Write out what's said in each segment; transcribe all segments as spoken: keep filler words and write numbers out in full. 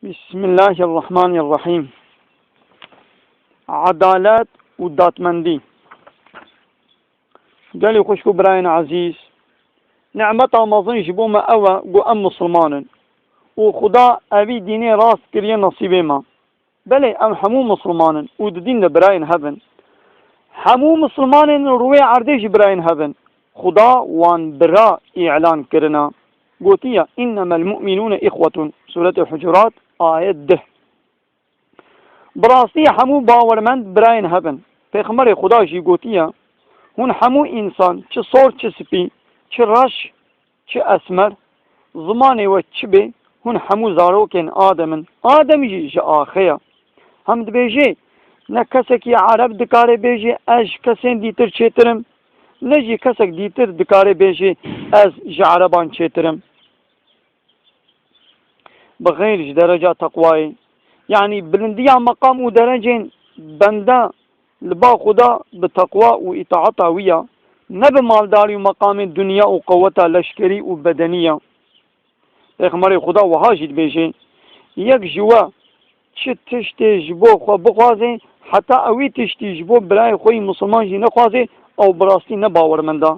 Bismillahirrahmanirrahîm. Edalet û dadmendî. Gelî xwişk û birayên ezîz, nimeta mezin ji bo me ew e ku em misilman in û Xuda evî dînê rast kiriye nesîbê me. Belê, em hemû misilman in û di dîn de birayên hev in. Hemû misilmanên li rûyê erdê jî birayên hev in. Xuda wan bira îlan kirine. Gotiye, "Innemel mu'minûne îxwetun." Sûretê Hucurat, ayet deh. Bi rastî hemû bawermend birayên hev in. Pêxemberê Xuda jî gotiye, "Hûn hemû însan, çi sor, çi spî, çi reş, çi esmer, zimanê we çi bê, hûn hemû zarokên Adem in. Adem jî ji axê ye." Hem dibêje, "Ne kesekî Ereb dikare bêje, 'Ez ji kesên dîtir çêtir im', ne jî kesek dîtir dikare bêje, 'Ez ji Ereban çêtir im.'" Bi xeyr ji dereca teqwayê, yanî bilindiya meqam û derecên bende li ba Xuda bi teqwa û îtaeta wî ya, ne bi maldarî û meqamên dinya û qeweta leşkerî û bedenî ya. Pêxemberê Xuda wiha jî dibêje, "Yek ji we çi tiştê ji bo xwe bixwaze, heta ewî tiştî ji bo birayê xwe yî misilman jî nexwaze, ew bi rastî ne bawermend e."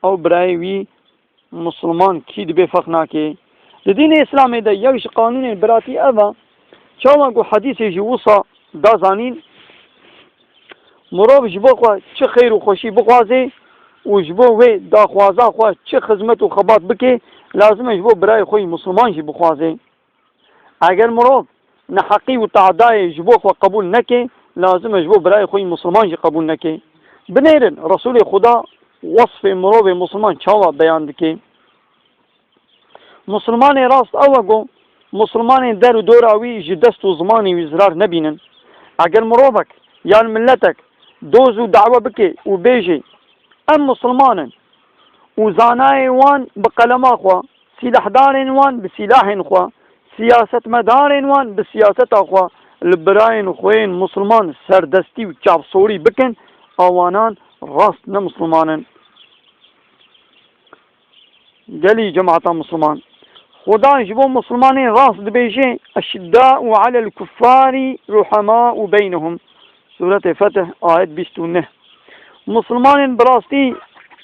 Ew birayê wî misilman kî dibe ferq nake. Di dînê Îslamê de yek ji qanûnên biratî ev e. Çawa ku hedîsê jî wisa da zanîn, mirov ji bo xwe çi xêr û xweşî bixwaze û ji bo wê daxwaza xwe çi xizmet û xebat bike, lazim e ji bo birayê xwe yî misilman jî bixwaze. Eger mirov neheqî û tadayê ji bo xwe qebûl neke, lazim e ji bo birayê xwe yî misilman jî qebûl neke. Binêrin, Resûlê Xuda wesfê mirovê misilman çawa beyan dike. Misilmanê rast ew e ku misilmanên der û dora wî ji dest û zimanê wî zirar nebînin. Eger mirovek yan miletek doz û dawe bike û bêje, "Em misilman in" û zanayê wan bi qelema xwe, sîlehdarên wan bi sîlahên xwe, siyasetmedarên wan bi siyaseta xwe li birayên xwe yên misilman serdestî û çavsorî bikin, ewanan rast ne misilman in. Gelî cemaeta misilman, Xuda ji bo misilmanên rast dibêje, "Eşidda'u alel kuffarî ruhama'u beynehum." Sûretê Fetih, ayet bîst û neh. Misilmanên bi rastî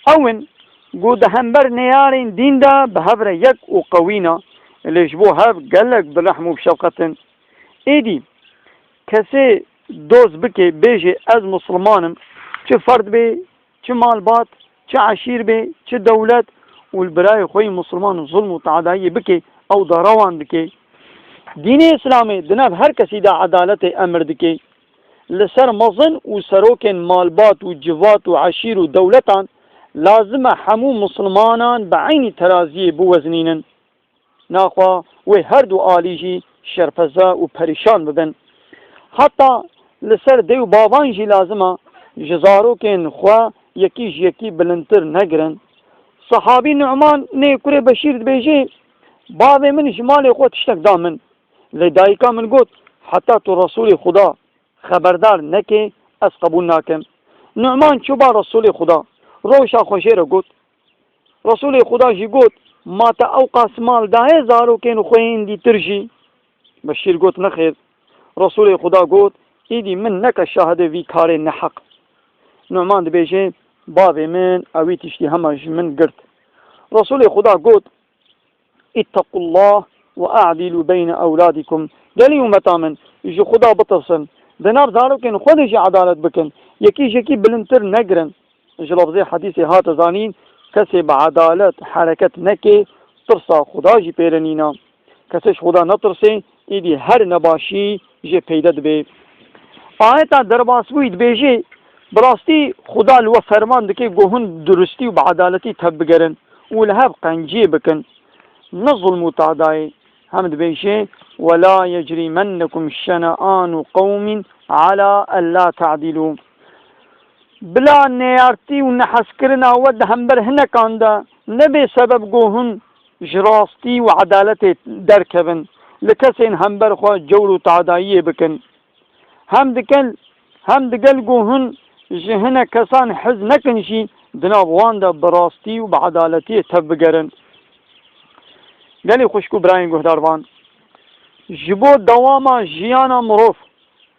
ew in ku di hember neyarên dîn de bi hev re yek û qewî ne, lê ji bo hev gelek bi rehm û bi şefqet in. Êdî kesê doz bike, bêje, "Ez misilman im", çi ferd bê, çi malbat, çi eşîr bê, çi dewlet û li birayê xwe yî misilman zulm û tadayiyê bike, ew dara wan dike. Dînê Îslamê di nav her kesî de edaletê emir dike. Li ser mezin û serokên malbat û civat û eşîr û dewletan lazim e hemû misilmanan bi eynî teraziyê biweznînin. Naxwe wê her du alî jî şerpeze û perîşan bibin. Heta li ser dê û bavan jî lazim e ji zarokên xwe yekî ji yekî bilindtir negirin. Sehabî Nu'man nê kurê Beşîr dibêje, "Bavê min ji malê xwe tiştek da min. Lê dayika min got, 'Heta tu Resûlê Xuda xeberdar neke, ez qebûl nakim.'" Nu'man çû ba Resûlê Xuda, rewşa xwe jê re got. Resûlê Xuda jî got, "Ma te ew qas mal daye zarokên xwe yên dîtir jî?" Beşîr got, "Nexêr." Resûlê Xuda got, "Îdî min neke şahidê vî karê neheq." Nu'man dibêje, "Bavê min ewî tiştî hema ji min girt." Resûlê Xuda got, "Îttequllah we e'dîlû beyne ewladikum." Gelî ummeta min, ji Xuda bitirsin. Di nav zarokên xwe de jî edalet bikin. Yekî ji yekî bilindtir negirin. Ji lafzê hedîsê hate zanîn, kesê bi edalet hereket neke, tirsa Xuda jî pê re nîne. Kesê ji Xuda netirsê, êdî her nebaşî jê peyde dibe. Ayeta derbasbûyî dibêje, bi rastî Xuda li we ferman dike ku hûn duristî û bi edaletî tevbigerin û li hev qenciyê bikin. Ne zulm û tadayê. Hem dibêje, "Wela yecrimennekum şene'anu qewmin ala ella ta'dilû." Bila neyartî û nehezkirina we di hember hinekan de nebe sebeb ku hûn ji rastî û edaletê derkevin, li kesên hember xwe cewr û tadayiyê bikin. Hem dikel, hem digel ku hûn ji hinek kesan hez nekin jî, di nav wan de bi rastî û bi edaletiyê tevbigerin. Gelî xwişk û birayên guhdarvan, Ji bo dewama jiyana mirov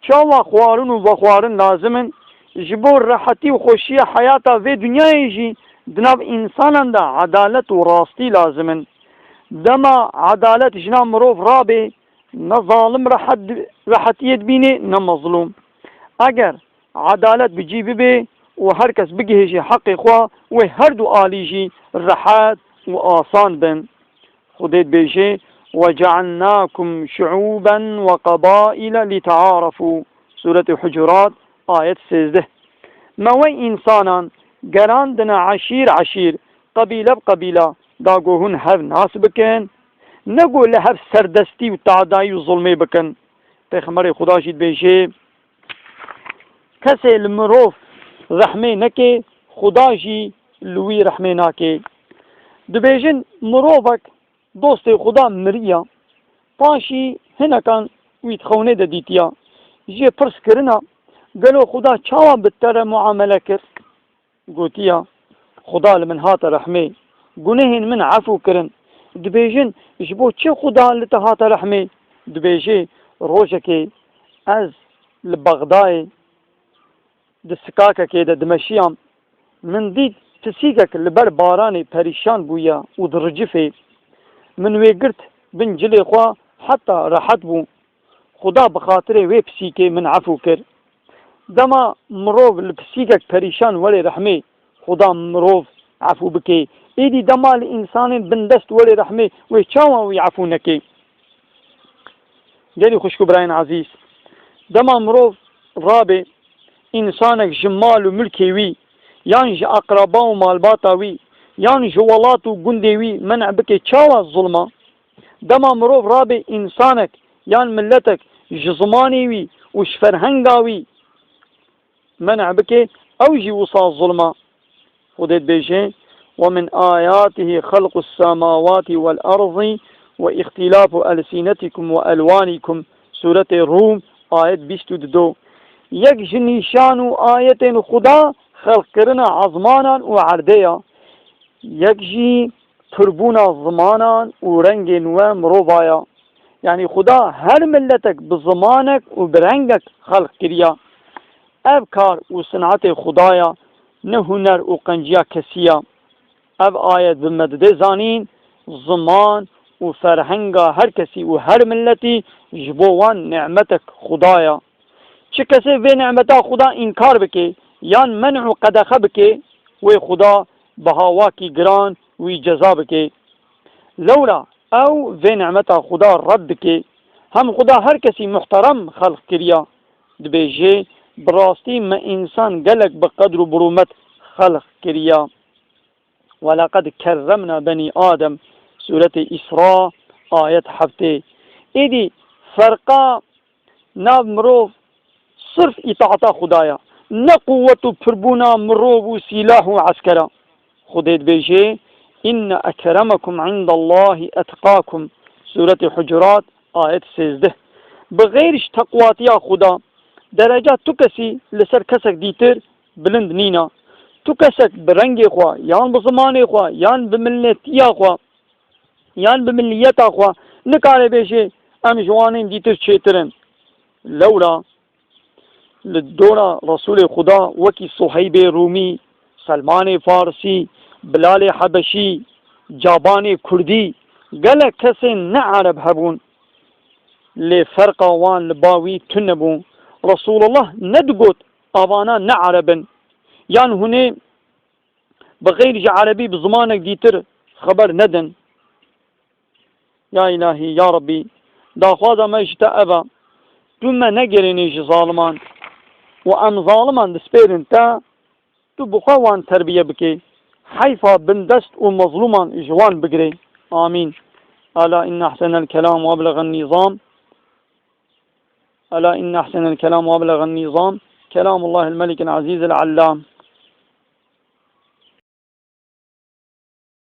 çawa xwarin û vexwarin lazim in, ji bo rehetî û xweşiya heyata vê dinyayê jî di nav însanan de edalet û rastî lazim in. Dema edalet ji nav mirov rabê, ne zalim rehet, rehetiyê dibînê, ne mezlûm. Eger edalet bi cî bibe û her kes bigihêje heqê xwe, wê her du alî jî rehet û asan bin. Xwedê dibêje, وَجَعَلْنَاكُمْ شُعُوبًا وَقَبَائِلَ لِتَعَارَفُوا. Sûretê Hucurat, ayet sêzdeh. Me we însanan gerandine eşîr eşîr, qebîle bi qebîla, da ku hûn hev nas bikin, ne ku li hev serdestî û tadayî û zulmê bikin. Pêxemberê Xuda jî dibêje, kesê li mirov rehmê neke, Xuda jî li wî rehmê nake. Dibêjin, mirovek dostê Xuda miriya, paşî hinekan wî di xewnê de dîtiya. Jê pirs kirina, gelo Xuda çawa bi te re muamele kir? Gotiya, Xuda li min hate rehmê, gunehên min efû kirin. Dibêjin, ji bo çi Xuda li te hate rehmê? Dibêje, rojekê ez li Bexdayê di sikakekê de dimeşiyam. Min dît pisîkek li ber baranê perîşan bûye û diricifê. Min wê girt bin cilê xwe heta rehet bû. Xuda bi xatirê wê pisîkê min efû kir. Dema mirov li pisîkek perîşan were rehmê, Xuda mirov efû bike. Êdî dema li însanên bindest were rehmê, wê çawa wî efû neke? Gelî xwişk û birayên ezîz, dema mirov rabe însanek ji mal û milkê wî, yan ji eqreba û malbata wî, yan ji welat û gundê wî men'e bike, çawa zulm a? Dema mirov rabe însanek yan miletek ji zimanê wî û ji ferhenga wî men'e bike, ew jî wisa zulm a. Xwedê dibêje, وَمِنْ آيَاتِهِ خَلْقُ السَّمَاوَاتِ وَالْأَرْضِ وَاخْتِلَافُ أَلْسِنَتِكُمْ وَأَلْوَانِكُمْ. Sûretê Rûm, ayet bîst û du. Yek ji nîşan û ayetên Xuda xelqkirina ezmanan û erdê ya. Yek jî pirbûna zimanan û rengên we mirova ya. Yanî Xuda her miletek bi zimanek û bi rengek xelq kiriya. Ev kar û sinetê Xuda ya, ne huner û qenciya kesî ya. Ev ayet bi me dide zanîn, ziman û ferhenga her kesî û her miletî ji bo wan nîmetek Xuda ya. Çi kesê vê nîmeta Xuda înkar bike yan men'û qedexe bike, wê Xuda bi hawakî giran wî ceza bike. Lewra ew vê nîmeta Xuda red dike. Hem Xuda her kesî muhterem xelq kiriya. Dibêje, bi rastî me însan gelek bi qedr û birûmet xelq kiriya. وَلَقَدْ كَرَّمْنَا بَنِي آدَمَ. Sûretê Îsra, ayet heftê. Êdî ferqa nav mirov sirf îtaeta Xuda ya. Ne quwwet û pirbûna mirov û sîlah û eskera. Xwedê dibêje, إِنَّ أَكْرَمَكُمْ عِنْدَ اللَّهِ أَتْقَاكُمْ. Sûretê Hucurat, ayet sêzdeh. Bi xêr ji teqwatiya Xuda, dereca tu kesî li ser kesek dîtir bilind nîna. Tu kesek bi rengê xwe, yan bi zimanê xwe, yan bi miletiya xwe, yan bi miliyeta xwe nikare bêje, em ji wanên dîtir çêtir in. Lewra li dora Resûlê Xuda wekî Suheybê Rûmî, Selmanê Farsî, Bilalê Hebeşî, Cabanê Kurdî, gelek kesên ne Ereb hebûn. Lê ferqa wan li ba wî tune bû. Resûlullah nedigot, avana ne Ereb in. Yan hûnê bi xeyr ji Erebî bi zimanek dîtir xeber nedin. Ya Îlahî, ya Rebbî, daxwaza me ji te ev e, tu me negerênî ji zaliman û em zaliman dispêrin te, tu bi xwe wan terbiye bikê. Heyfa bindest û mezlûman ji wan bigirê. Amîn. أَلَا إِنَّ أَحْسَنَ الْكَلَامِ وَأَبْلَغَ النِّظَامِ. أَلَا إِنَّ أَحْسَنَ الْكَلَامِ وَأَبْلَغَ النِّظَامِ كَلَامُ اللَّهِ الْمَلِكِ الْعَزِيزِ الْعَلَّامِ.